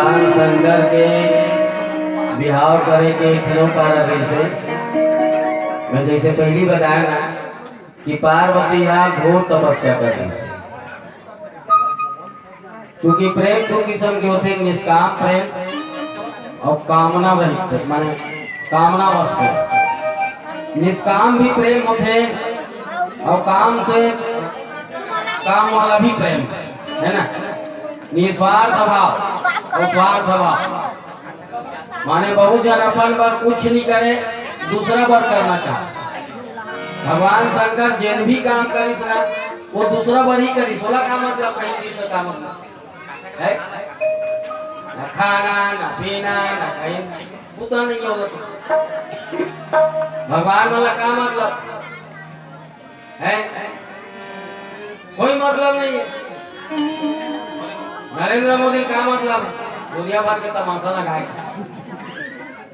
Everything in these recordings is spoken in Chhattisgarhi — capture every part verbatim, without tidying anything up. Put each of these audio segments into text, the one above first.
भगवान शंकर के बिहाव करे के एक ठो कारण रहिसे। मैं जैसे पहली बताया ना कि पार्वती हा घोर तपस्या कर रहिसे, क्योंकि प्रेम दो किस्म के होथे, निष्काम प्रेम और कामना रहित, माने कामना वश प्रेम। निष्काम भी प्रेम होथे और काम से काम वाला भी प्रेम, है ना? निस्वार्थ भाव और स्वार्थ भाव, माने बहुत झन अपन बर कुछ नहीं करे, दूसरा बर करना चाहथे। भगवान शंकर जेन भी काम करिस ना, वो दूसरा बर ही करिस। ओला का मतलब, कहीं चीज से का मतलब है? ना खाना, ना पीना, ना कहीं बुता नहीं होगा। भगवान वाला का मतलब है? कोई मतलब नहीं है। नरेंद्र मोदी का मतलब? दुनिया भर के तमाशा लगाए,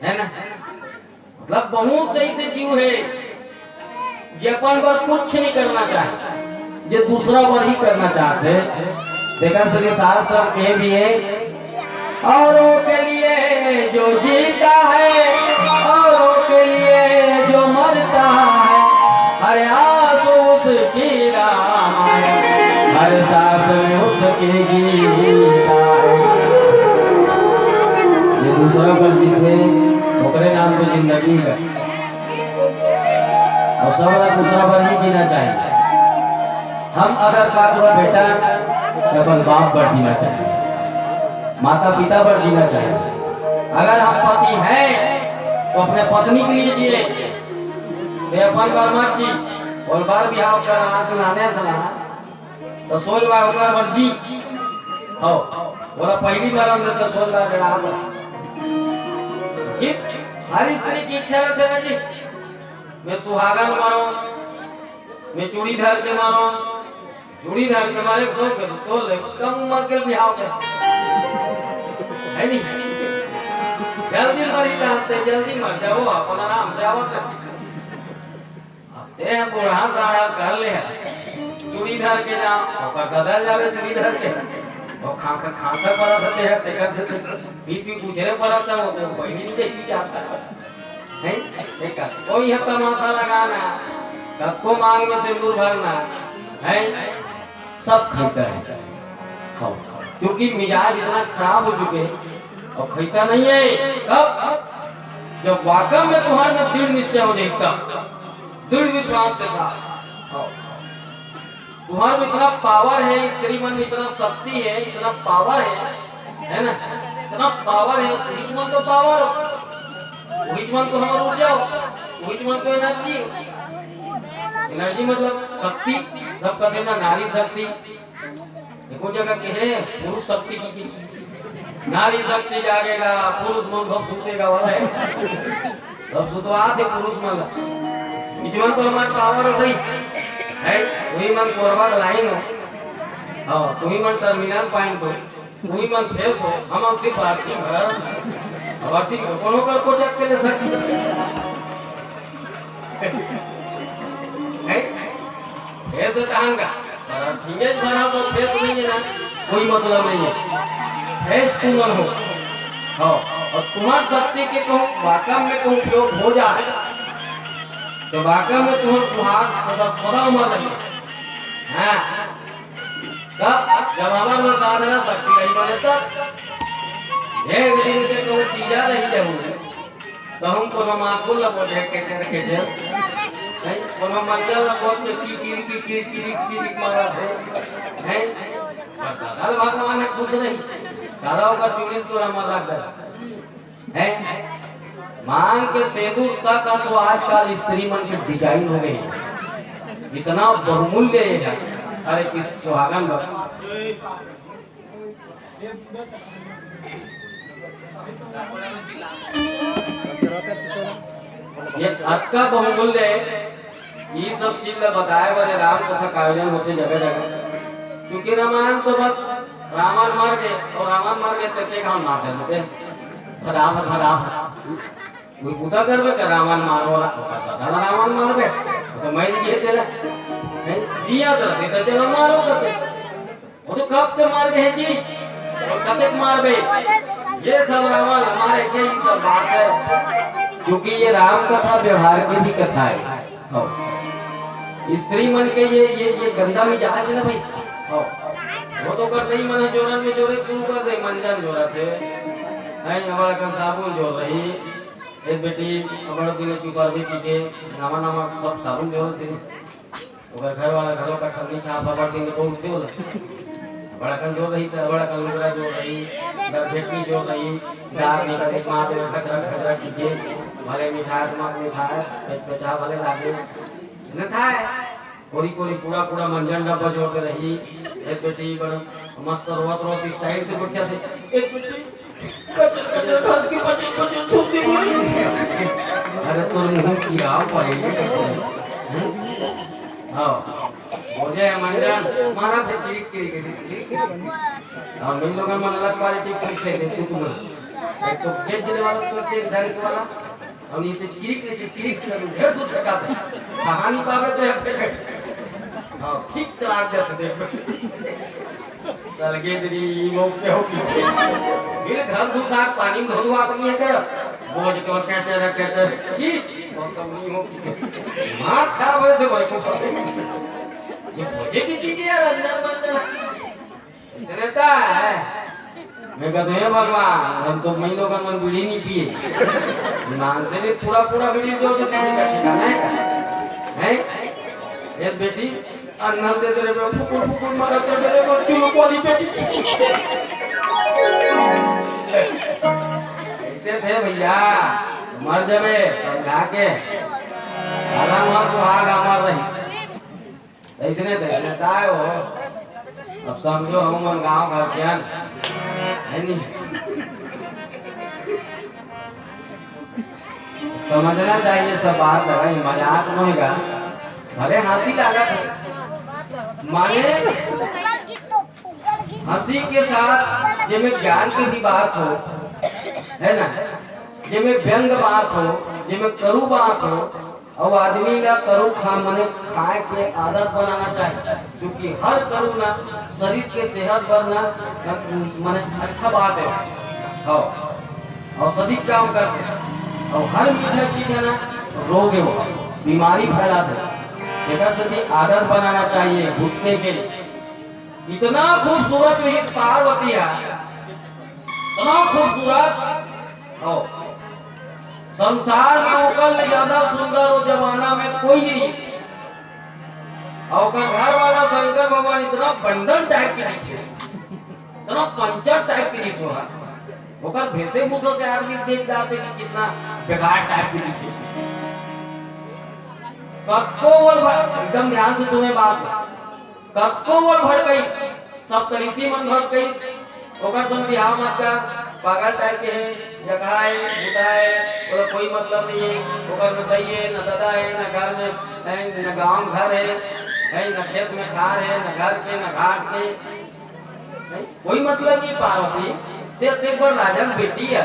है ना? मतलब बहुत सही से जीव है, जे अपन बर कुछ नहीं करना चाहे, जे दूसरा बर ही करना चाहथे। देखा सके शास्त्र के भी है, औरों के लिए जो जीता है, औरों के लिए जो मरता है, हर आंसू उसकी रामायण, हर सांस में उसकी गीता है। जे दूसरा बर जीथे, ओकरे नाम तो जिंदगी है। और सब ला दूसरा बर ही जीना चाहिए। हम अगर का करो बेटा, तो अपन बाप बर जीना चाहिए, माता पिता बर जीना चाहिए। अगर हम पति हैं, तो अपने पत्नी के लिए जिए, ते अपन बर मत जी। और बार बिहाव कर, आज लाने सला तो सोच बार ओकर बर जी। हो, बोला पहली बार हम तो सोच बार बेड़ा जी। हर स्त्री की इच्छा रहते ना जी, मैं सुहागन मरो, मैं चूड़ी धर के मरो, चूड़ी धर के मारे सो के तो ले कम उम्र के बिहाव के, है नहीं? जल्दी मरी जाते, जल्दी मर जाओ, अपन आराम से आवत है। अब ते हम बूढ़ा साढ़ा कर ले है, चूड़ी धर के जा, ओकर बदल जावे चूड़ी धर के, और खा खा खा से परत हते है, तेकर से बीपी गुजरे परत है, वो कोई भी नहीं देखी चाहता है। हैं? एक कोई है तमाशा लगाना, कब को मांग में सिंदूर भरना है, सब खरीदता है। हाँ, क्योंकि मिजाज इतना खराब हो चुके हैं, और खरीदता नहीं है। कब? जब वाकई में तुम्हारे में दृढ़ निश्चय हो जाए, तब दृढ़ विश्वास के साथ। हाँ। तुम्हारे में इतना पावर है, स्त्री मन में इतना शक्ति है, इतना पावर है, है ना? इतना पावर है, वही मन तो पावर हो, वही मन तो हमारा ऊर्जा हो, वही मन तो एनर्जी हो। एनर्जी मतलब शक्ति, सब कहते ना, नारी शक्ति। देखो जगह के है पुरुष शक्ति की, नारी शक्ति जागेगा, पुरुष मन सब सूतेगा वाला है। सब सुतवा थे पुरुष मन ला। इजमन तो हमारे पावर हो भाई, है वही मन कोरबा लाइन हो। हाँ, तुम्ही मन टर्मिनल पॉइंट हो, तुम्ही मन फेस हो, हम सिर्फ आरती भर। अब आरती को कोनो कर को जग के ले सकते हैं। फेस है तहन का, पर ठीक है, भरा तो फेस नहीं है ना, कोई मतलब नहीं है। फेस तुमन हो, हाँ, और तुम्हार शक्ति के कहूँ वाकई में कहूँ उपयोग हो जाए, तो वाकई में तुम्हार सुहाग सदा सदा अमर रही। हाँ, तब जब हमार में साधना शक्ति रही बने तब एक दिन के कहूँ तीजा रही जाऊंगे। कहूँ कोनो माकुल ल बोले केचर केचर, नहीं, कोनो मंजल ल बोल के की चीर की चीर चीर चीर मारा है, नहीं? पर दादा भगवान है खुश नहीं, दादा ओकर चुनित तोरा मन लग गया है। मांग के सेदूर तक अब तो आजकल स्त्री मन के डिजाइन हो गई, इतना बहुमूल्य ये है। अरे किस सुहागन बा। ये अतका बहुमूल्य है, ये सब चीज ला बताए बर राम कथा का आयोजन होथे जगह जगह। क्योंकि रामायण तो बस रावण मर गए, और रावण मर गए तो के गांव मार देते, फटाफट फटाफट। कोई पूजा करबे का रावण मारो वाला, तो कहता था रावण मार गए, तो मैं नहीं कहते ला। नहीं, जिया तो रहते तो चलो मारो करते। वो तो कब के मार गए जी। कतेक मारबे? ये सब रावण हमारे के ही सब बात है, क्योंकि ये राम कथा व्यवहार की भी कथा है। हाँ। स्त्री मन के ये, ये, ये गंदा मिजाज है ना भाई। हाँ। वो तो कर नहीं मन जोरन में जोरे शुरू कर दे, मंजन जोरा थे। नहीं, हमारा कर साबुन जोर रही। एक बेटी, बड़ दिन चुपर भी की के, नामा नामा सब साबुन जोर थे। ओकर घर वाला घलो का ठगनी छाप ह, बड़ दिन के बहू थे ओला। बड़ा कन जोर रही त, बड़ा कन लुगरा जोर रही, घर भेटनी जोर रही, गार निकल एक मार देवे, खचरा खचरा कीजिए, भले मिठास मत मिठास, पेट पेटा भले लागे। न था, कोरी कोरी पूरा पूरा मंजन डब्बा जोर के रही। एक बेटी बड़ मस्त रोत रोत स्टाइल से बच्चा थे। एक बेटी कचर कचर खात के बचन बचन सूती बोली। अरे तोर मुंह की राव पड़ेगी। हम्म? हाँ। हो जाए मंजन, मारा थे चिरिक चिरिक चिरिक। हाँ, मिल लोगन मन अलग क्वालिटी पूछ लेते तू तुम। एक तो गेट देने वाला तो एक घर वाला। हम ये तो चिरिक नहीं, चिरिक नहीं, ढेर दूर फेंका दे। कहानी पावे तो एक फेंक। हाँ, ठीक तरह से देख। चल गे तेरी मौत पे होगी। फिर घर घुसा पानी में धोलवा तो नहीं है कर। बोझ को कैसे रख कैसे। जी, बहुत कम नहीं होगी। मार खराब है तो भाई को। ये बोझे की चीज है यार, अंदर मत चला। इसने तो है। मैं कहता हूँ, "हे भगवान, हम तो महीनों का मन बीड़ी नहीं पिए।" ईमान से नहीं, पूरा, पूरा बीड़ी दो, जो किसी का ठिकाना है क्या? हैं? ये बेटी, अन्ना दे दे रे, फुकुर, फुकुर मारा कर दे रे, बच्चों को वाली बेटी। ऐसे थे भैया, मर जावे, समझा के। भला मर सुहाग अमर रही। अइसने तइसने काय हो, अब समझो हम मन गाँव घर के हन, है नी? समझना चाहिए सब बात है भाई, मजाक नहीं का, भले हंसी लागत है, माने हंसी के साथ जेमे ज्ञान की भी बात हो, है ना, जेमे व्यंग बात हो, जेमे करू बात हो, अउ आदमी ला करू खा, मने खाए के आदत बनाना चाहिए, क्योंकि हर करू ना शरीर के सेहत बर ना, मने अच्छा बात है। हाँ, औषधि काम करथे, अउ हर मीठा चीज है ना, रोग है, वो बीमारी फैलाथे। एकर सेती आदत बनाना चाहिए घुटने के। इतना खूबसूरत ये पार्वती है, इतना खूबसूरत। हो। संसार में ओकर ले ज्यादा सुंदर वो जमाना में कोई नहीं। और ओकर घर वाला शंकर भगवान इतना बंडल टाइप के दिखे, इतना पंचर टाइप के दिखे। ओकर वेशभूषा से आदमी देख जाते कि कितना बेकार टाइप के दिखे। कतको ओल भड़-, एकदम ध्यान से सुने बात। कतको ओल भड़कइस, सप्तऋषि मन भड़कइस, ओकर संग बिहाव मत कर, पागल टाइप के हे, जकहा हे, भूता हे, ओला कोई मतलब नहीं हे, ओकर न दई हे, न ददा हे, न घर में, न, न गांव घर हे, न खेत में खार हे, न घर के, न घाट के, नहीं, कोई मतलब नहीं पार्वती, ते, ते बड़ राजा के बेटी हे,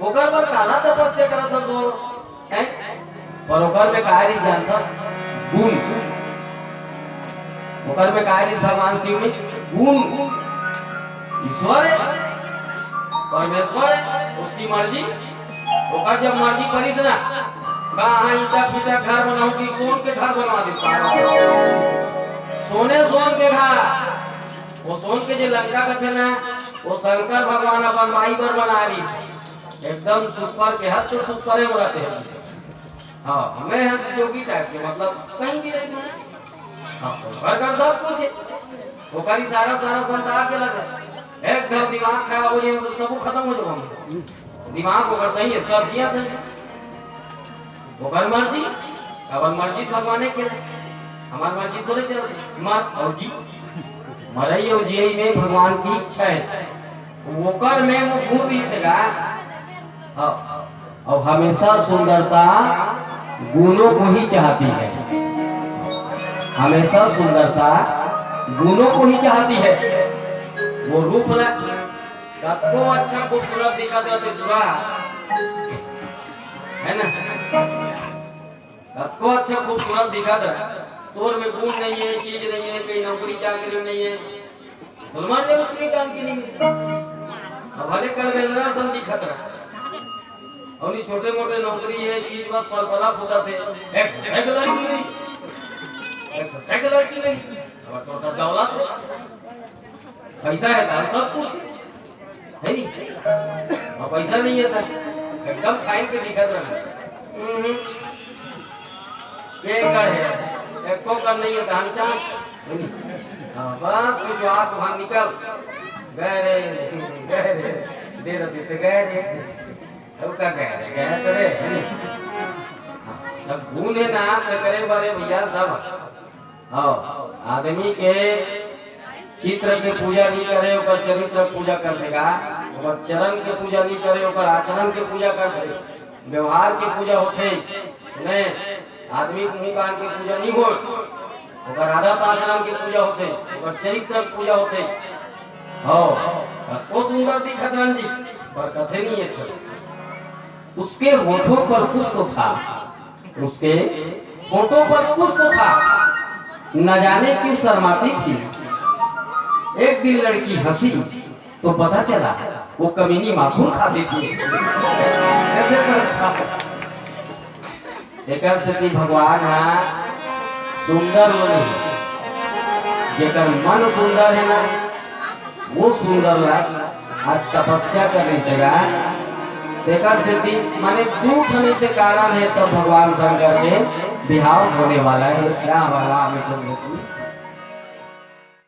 ओकर बर काला तपस्या करत हस ओ? हैं? पर ओकर में काय रहिस जानथस? गुण। ओकर में काय रहिस भगवान शिव में? गुण। ईश्वर है, परमेश्वर है, उसकी मर्जी। ओकर जब मर्जी परिस ना, कहाँ ईंटा फीटा घर बनाहूं कि सोन के घर बनवा दे। सोने सोन के घर, वो सोन के जे लंका कथे ना, वो शंकर भगवान अपन माई बर बना रहिस। एकदम सुपर के हद तो सुपर है बोला थे। हाँ, हमें हम जोगी टाइप के, मतलब कहीं भी रही। हाँ, तो घर का सब कुछ है। ओकर इशारा सारा संसार चला जाए। एकदम दिमाग खराब हो जाए तो सब खत्म हो जाए। दिमाग ओकर सही है, सब किया था। ओकर मर्जी, अपन मर्जी भगवान के, हमार मर्जी थोड़े चल। मर और जी, मरई और जियई में भगवान की इच्छा है। ओकर में वो गुण रहिस गा। हाँ। और हमेशा सुंदरता गुणों को ही चाहती है, हमेशा सुंदरता गुणों को ही चाहती है। वो रूप ना, कतको अच्छा खूबसूरत दिखत रहे तो बुरा है ना, कतको अच्छा खूबसूरत दिखत रहे, तोर में गुण नहीं है, चीज नहीं है, कहीं नौकरी चाकरी नहीं है, हनुमान जरूरत नहीं काम की नहीं। अब भले कर बेलरा सन दिखत रहा। अउ नहीं छोटे मोटे नौकरी है, चीज बस पलपला फूटत है। एक, एक लड़की नहीं। एक, एक लड़की नहीं। अब टोटल दौलत है। पैसा है तो सब कुछ है। है नहीं? और पैसा नहीं है तो एकदम खाइन के दिखत रहा। हम्म। के कर है? एको कर नहीं है, धान चान। हाँ, बस तू जो हाथ वहाँ निकल। गए रे, गए रे, दे दो, दे दो, गए रे। अब का गए रे, गए तो रे, है नहीं? हाँ, जब गुण है ना, तो करे वाले भैया सब। हाँ, आदमी के चित्र के पूजा नहीं करे, ओकर चरित्र के पूजा कर देगा। ओकर चरण के पूजा नहीं करे, ओकर आचरण के पूजा कर दे। व्यवहार के पूजा होथे, नहीं, आदमी मुंह कान के पूजा नहीं हो, ओकर आदत आचरण के पूजा होथे, ओकर चरित्र के पूजा होथे। हो, वो सुंदर दिखत रहन जी, पर कथे नहीं है। उसके होठों पर कुछ तो था, उसके होठों पर कुछ तो था, न जाने क्यों शर्माती थी। एक दिन लड़की हंसी तो पता चला वो कमीनी माखुर खाती थी। कैसे करता? एकर सेती भगवान हा सुंदर मन हे। जेकर मन सुंदर है ना, वो सुंदर ला आज तपस्या कर रही जगह। तेकर सेती माने दू ठन से कारण है, तब भगवान शंकर के बिहाव होने वाला है। क्या वाला हमें चंद्र की